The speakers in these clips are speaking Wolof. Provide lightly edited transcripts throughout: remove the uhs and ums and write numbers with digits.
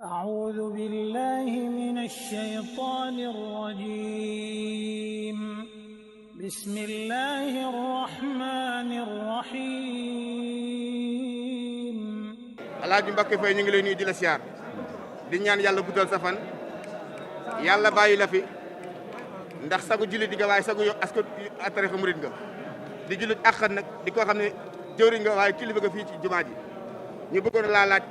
أعوذ بالله من الشيطان الرجيم بسم الله الرحمن الرحيم Alaaji Mbacké Faye ñu ngi lay nuyu di la siyaar di ñaan yàlla guddal sa fan yàlla bàyyi la fi ndax sagu jullit di nga waaye sagu askan tarixa murid nga di jullit àqat nag di ko xam ne jëwriñ nga waaye kilifa nga fii ci jumaa ji ñu bëggoon laa laaj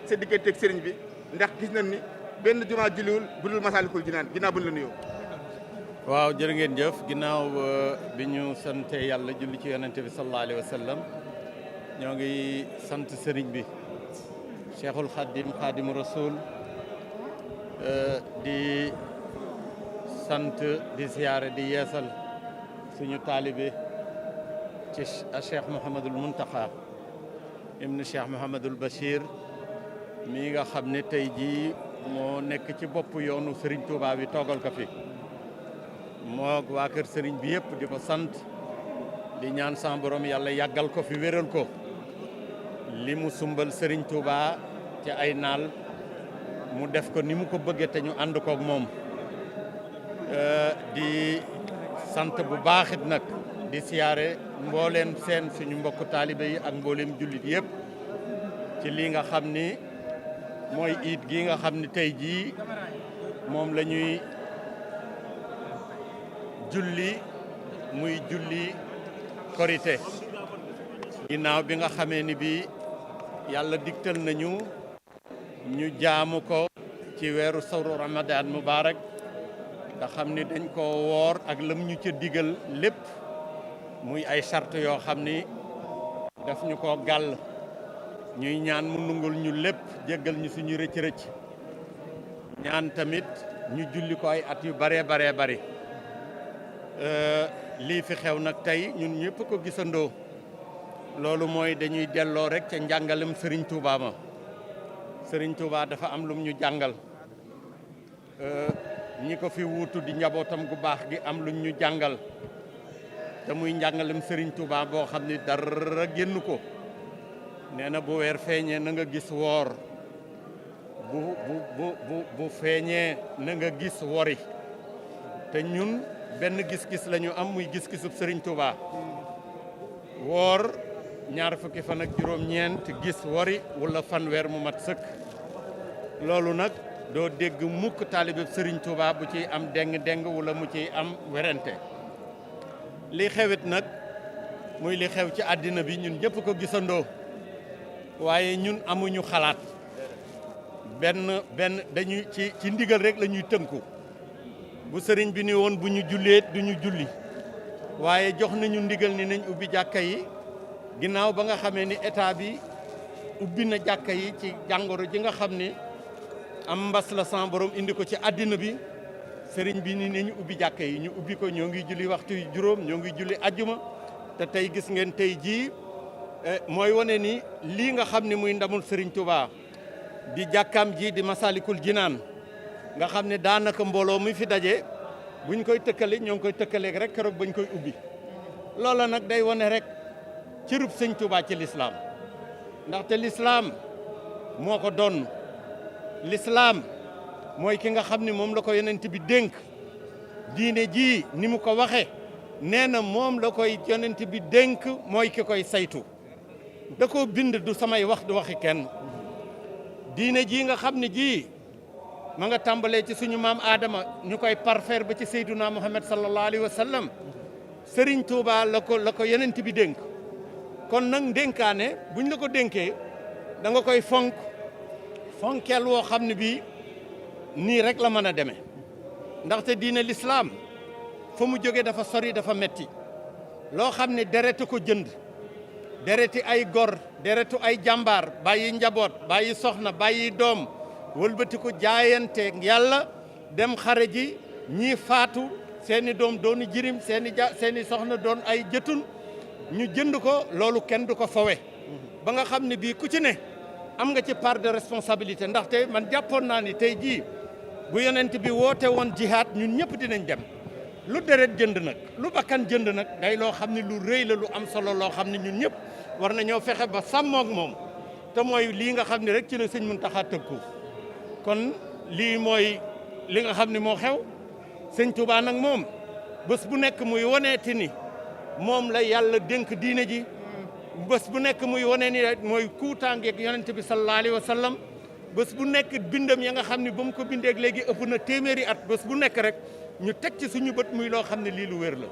sa digganteeg sëriñ bi ndax gis nañ ni benn jumaa julliwul budul Masaalikul Jinaan ginnaaw buñ la nuyoo. waaw jërë ngeen jëf ginnaaw bi ñu sante yàlla julli ci yonente bi sallallahu alayhi wa sallam ñoo ngi sant sëriñ bi Cheikhul Khadim Khadimu Rasul di sant di siyaare di yeesal suñu taalibe ci Cheikh Mouhamadul Muntaqa ibn Cheikh Mouhamadul Bachir mi nga xam ne tey jii moo nekk ci bopp yoonu Serigne Touba bi toogal ko fi moo waa kër Serigne bi yëpp di ko sant di ñaan sa borom yàlla yàggal ko fi wéral ko li mu sumbal Serigne Touba ci ay naal mu def ko ni mu ko bëggee te ñu ànd koog moom di sant bu baaxit nag di siyaare mbooleem seen suñu mbokku taalibe yi ak mbooleem jullit yëpp ci lii nga xam ni mooy iid gi nga xam ni tey jii moom la ñuy julli muy julli korité ginnaaw bi nga xamee ni bi yàlla digtal nañu ñu jaamu ko ci weeru sawru ramadan mubarak nga xam ni dañ ko woor ak lam ñu ca digal lépp muy ay charte yoo xam ni daf ñu ko gàll ñuy ñaan mu nungul ñu lépp jéggal ñu suñu rëcc-rëcc ñaan tamit ñu julli ko ay at yu baree bari lii fi xew nag tey ñun ñëpp ko gisandoo loolu mooy dañuy delloo rek ca njàngalem Serigne Touba ma Serigne Touba dafa am lum ñu jàngal ñi ko fi wuutu di njabootam gu baax gi am luñ ñu jàngal te muy njàngalem Serigne Touba boo xam ni dara génn ko nee na bu weer feeñee na nga gis woor bu feeñee na nga gis wori te ñun benn gis-gis la ñu am muy gis-gisub Serigne Touba woor ñaar fukki fan ak juróom-ñeent gis wori wala fanweer mu mat sëkk loolu nag doo dégg mukk taalibeb Serigne Touba bu ciy am deng-deng wala mu ciy am werante li xewit nag muy li xew ci àddina bi ñun ñëpp ko gisandoo waaye ñun amuñu xalaat benn dañuy ci ndigal rek la ñuy tënku bu sëriñ bi ni woon bu ñu julleet du ñu julli waaye jox nañu ndigal ni nañ ubbi jàkka yi ginnaaw ba nga xamee ni état bi ubbi na jàkka yi ci jàngoro ji nga xam ni am mbas la sans borom indi ko ci àddina bi sëriñ bi ni nañu ubbi jàkka yi ñu ubbi ko ñoo ngi julli waxtu yu juróom ñoo ngi julli ajjuma te tey gis ngeen tey jii mooy wane ni lii nga xam ne muy ndamul Serigne Touba di jàkkaam ji di Masalikul Jinaan nga xam ne daanaka mbooloo mi fi daje buñ koy tëkkale ñoo ngi koy tëkkaleeg rek keroog bañ koy ubbi loola nag day wane rek cërub Sëñ Touba ci lislaam ndaxte lislaam moo ko doon lislaam mooy ki nga xam ne moom la ko yonent bi dénk diine ji ni mu ko waxe nee na moom la koy yonent bi dénk mooy ki koy saytu da koo bind du samay wax du waxi kenn diine jii nga xam ne ji ma nga tàmbalee ci suñu maam Adama ñu koy parfaire ba ci Seyduna Muhammad sallallahu alayhi wa sallam Serigne Touba la ko yonent bi dénk kon nag ndénkaane buñ la ko dénkee da nga koy fonkeel woo xam ne bii nii rek la mën a demee ndaxte diine l'islam fa mu jógee dafa sori dafa metti loo xam ne deretu ko jënd dereti ay gor deretu ay jàmbaar bàyyi njaboot bàyyi soxna bàyyi doom wëlbati ko jaayante yàlla dem xare ji ñii faatu seeni doom doonu jirim seeni soxna doon ay jëtun ñu jënd ko loolu kenn du ko fowe ba nga xam ne bii ku ci ne am nga ci part de responsabilité ndaxte man jàppoon naa ni tey jii bu yonent bi woote woon jihaad ñun ñëpp dinañ dem lu deret jënd nag lu bakkan jënd nag day loo xam ne lu rëy la lu am solo loo xam ne ñun ñëpp war nañoo fexe ba sàmmoog moom te mooy lii nga xam ne rek ci la sëñ Muntaxa tëkku kon lii mooy li nga xam ne moo xew sëñ Touba nag moom bés bu nekk muy woneeti ni moom la yàlla dénk diine ji bés bu nekk muy wane ni mooy kuutaangeeg yonent bi sallallahu alayhi wa sallam bés bu nekk bindam ya nga xam ne ba mu ko bindeeg léegi ëpp na téeméeri at bés bu nekk rek ñu teg ci suñu bët muy loo xam ne lii lu wér la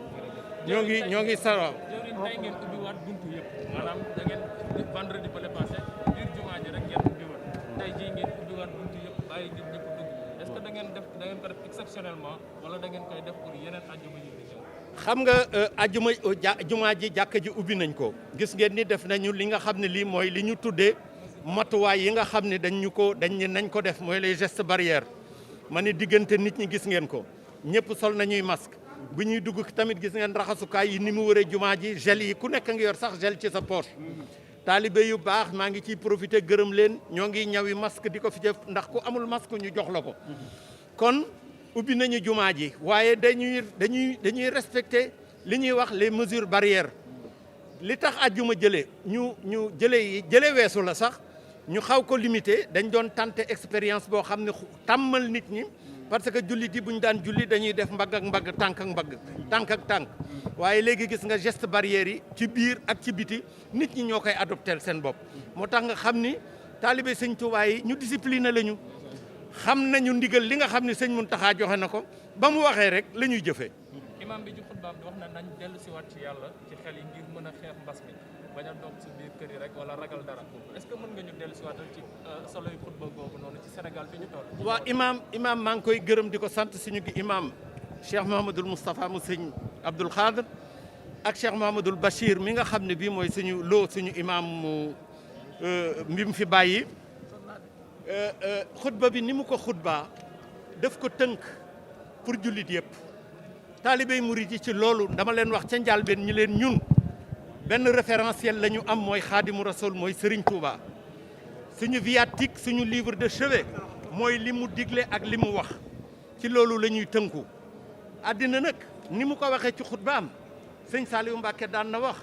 ñoo ngi sara tey ngeen ubbiwaat buntu yëpp maanaam da ngeen vendredi ba le passé biir jumaa ji rek ngeen ubbiwaat tey jii ngeen ubbiwaat buntu yëpp bàyyi nit ñëpp dugg est-ce que da ngeen ko def exceptionnellement wala da ngeen koy def pour yeneen àjjuma yi di ñëw. xam nga àjjuma jumaa ji jàkka ji ubbi nañ ko gis ngeen ni def nañu li nga xam ne lii mooy li ñu tuddee matuwaay yi nga xam ne dañ nañ ko def mooy les gestes barrières ma ne diggante nit ñi gis ngeen ko ñëpp sol nañuy masque bu ñuy dugg tamit gis ngeen raxasukaay yi ni mu wëree jumaa ji gel yi ku nekk ngi yor sax gel ci sa poche taalibe yu baax maa ngi ciy profité gërëm leen ñoo ngi ñawi masque di ko fi def ndax ku amul masque ñu jox la ko kon ubbi nañu jumaa ji waaye dañuy respecté li ñuy wax les mesures barrières li tax àjjuma ñu jële weesu la sax ñu xaw ko limité dañ doon tenter expérience boo xam ne tàmmal nit ñi parce que jullit yi bu ñu daan julli dañuy def mbagg ak mbagg tànk ak mbagg tànk ak tànk waaye léegi gis nga geste barrières yi ci biir ak ci biti nit ñi ñoo koy adopté seen bopp moo tax nga xam ni taalibe sëñ Tuubaa yi ñu discipliné lañu xam nañu ndigal li nga xam ne sëñ Muntaxa joxe na ko ba mu waxee rek la ñuy jëfee. imam bi ci xutbaam di wax na nañ dellu si waat ci yàlla ci xel yi ngir mën a xeex mbas mi bañ a doog si biir kër yi rek wala ragal dara est-ce que mën nga ñu dellu si waatal ci solo yu xutba googu noonu ci Sénégal fi ñu toll. waaw imam maa ngi koy gërëm di ko sant suñu imam Cheikh Mouhamadoul Moustapha mu sëñ Abdoul Khadr ak Cheikh Mouhamadoul Bachir mi nga xam ne bii mooy suñu imam mi mu fi bàyyi xutba bi ni mu ko xutbaa daf ko tënk pour jullit yëpp taalibey murid yi ci loolu dama leen wax ca njàlbeen ñi leen ñun benn référentiel la ñu am mooy Xaadimu Rasul mooy Serigne Touba suñu viatique suñu livre de chevet mooy li mu digle ak li mu wax ci loolu la ñuy tënku àddina nag ni mu ko waxee ci xutbaam sëñ Saliou Mbacke daan na wax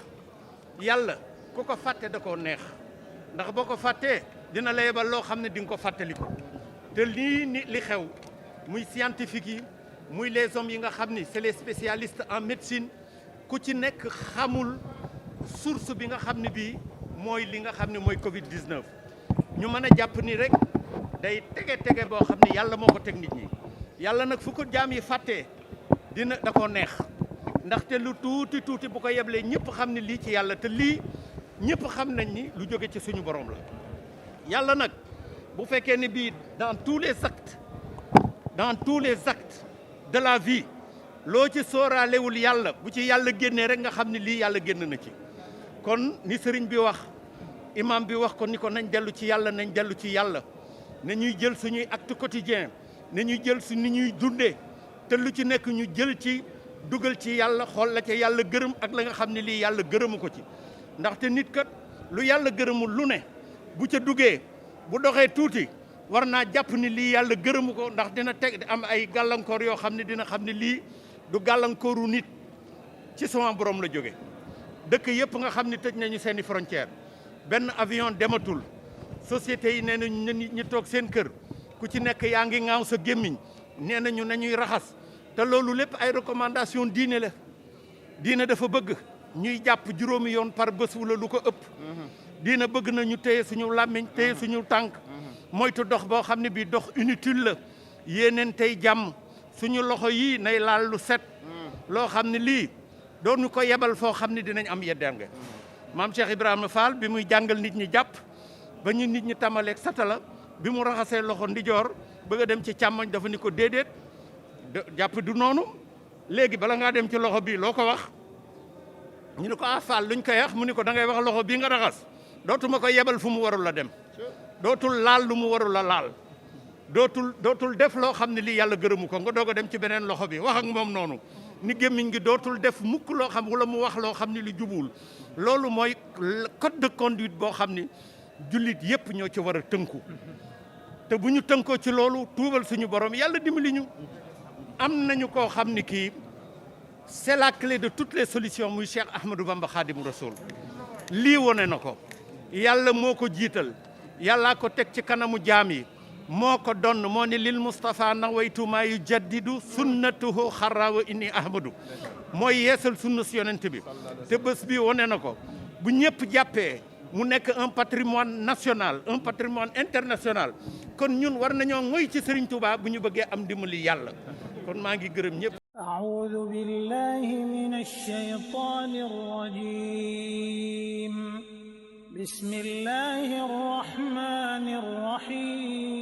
yàlla ku ko fàtte da koo neex ndax boo ko fàttee dina la yebal loo xam ne di nga ko fàttaliku te li xew muy scientifique yi muy les hommes yi nga xam ni c'est les spécialistes en médecine ku ci nekk xamul source bi nga xam ne bii mooy li nga xam ne mooy Covid 19. ñu mën a jàpp ni rek day tege boo xam ne yàlla moo ko teg nit ñi yàlla nag fu ko jaam yi fàttee da koo neex ndaxte lu tuuti bu ko yeblee ñëpp xam ne lii ci yàlla te lii ñëpp xam nañ ni lu jóge ci suñu borom la. yàlla nag bu fekkee ne bii dans tous les actes de la vie loo ci sooraalewul yàlla bu ci yàlla génnee rek nga xam ne lii yàlla génn na ci kon ni sëriñ bi wax imam bi wax ko ni ko nañ dellu ci yàlla na ñuy jël suñuy acte quotidien na ñuy jël ni ñuy dundee te lu ci nekk ñu jël ci dugal ci yàlla xool la ca yàlla gërëm ak la nga xam ne lii yàlla gërëmu ko ci ndaxte nit kat lu yàlla gërëmul lu ne bu ca duggee bu doxee tuuti war naa jàpp ni lii yàlla gërëmu ko ndax dina teg am ay gàllankoor yoo xam ne dina xam ne lii du gàllankooru nit ci sama borom la jóge dëkk yëpp nga xam ne tëj nañu seeni frontière benn avion dematul société yi nee nañu ñi toog seen kër ku ci nekk yaa ngi ŋaaw sa gémmiñ nee nañu nañuy raxas te loolu lépp ay recommandation diine la diine dafa bëgg ñuy jàpp juróomi yoon par bés wala lu ko ëpp diine bëgg na ñu téye suñu làmmiñ téye suñu tànk moytu dox boo xam ne bii dox inutile la yéeneen tey jàmm suñu loxo yii nay laal lu set loo xam ne lii doonu ko yebal foo xam ne dinañ am yeddeem maam Cheikh Ibrahima Fall bi muy jàngal nit ñi jàpp ba ñu nit ñi tàmbaleeg satala bi mu raxasee loxo ndijoor bëgg a dem ci càmmoñ dafa ni ko déedéet jàpp du noonu léegi bala ngaa dem ci loxo bii loo ko wax ñu ne ko Fall luñ koy wax mu ni ko da ngay wax loxo bii nga raxas dootuma ko yebal fu mu warul la dem dootul laal lu mu warul la laal dootul def loo xam ne lii yàlla gërëmu ko nga doog a dem ci beneen loxo bi wax ak moom noonu ni gémmiñ gi dootul def mukk loo xam wala mu wax loo xam ne li jubul loolu mooy code de conduite boo xam ni jullit yépp ñoo ci war a tënku te bu ñu tënkoo ci loolu tuubal suñu borom yàlla dimbali ñu am nañu koo xam ni kii c'est la clé de toutes les solutions muy Cheikh Ahmadou Bamba Khadimu Rasoul lii wone na ko yàlla moo ko jiital yàllaa ko teg ci kanamu jaam yi moo ko donn moo ne lil Moustapha nawaytu maa yu jaddidu sunnatuhu xarrawa inni ahmadu mooy yeesal sunna si yonent bi te bés bi wane na ko bu ñëpp jàppee mu nekk un patrimoine national un patrimoine international kon ñun war nañoo ngoy ci Serigne Touba bu ñu bëggee am dimbali yàlla kon maa ngi gërëm ñëpp. أعوذ بالله من الشيطان الرجيم بسم الله الرحمن الرحيم